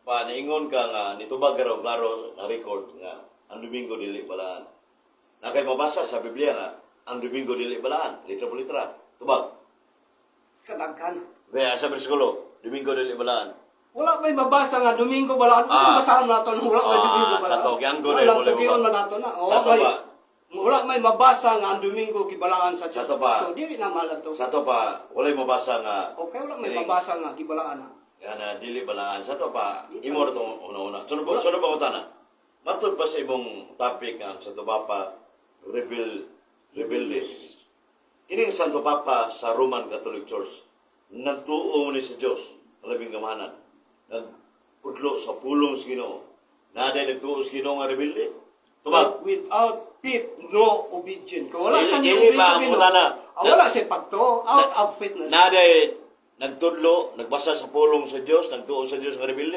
Pa niingon ka nga nitubag ka raw klaro na record nga ang Domingo dili balaan. Na kay mabasa sa Biblia nga ang Domingo dili balaan, litra po litra. Tubag. Kadaghan. Kaya sa bersikulo, Domingo dili balaan. Wala may mabasa nga Domingo balaan. Ah. Basahan mo nato wala may Domingo Ah, balaan. sa to, gianggo Wala na, lang wala tugion mo man nato na. Oh, Sa to may, ba? wala may mabasa nga ang Domingo gibalaan sa Diyos. Sa to ba? So dili na malan to. Sa to pa, walay mabasa nga Okay, wala may kining- mabasa nga gibalaan na. nga na dili balaan. Sa to pa, imo ra tong una-una. Sunod pa ko. Matud ba sa imong topic ang Santo Papa rebelde? Kining Santo Papa sa Roman Catholic Church, nagtuo ni sa Dios, ang labing gamanan. Nagpudlo sa pulong sa Ginoo. Naday nagtuo sa Ginoo nga rebelde? Tubag. Without faith, no obedience. Kung wala siya ni Dili obey ba sa ang Ginoo, putana? ah, wala siya pagtuo. Out of faith na siya. Naday nagtudlo, nagbasa sa pulong sa Dios, nagtuo sa Dios nga rebelde.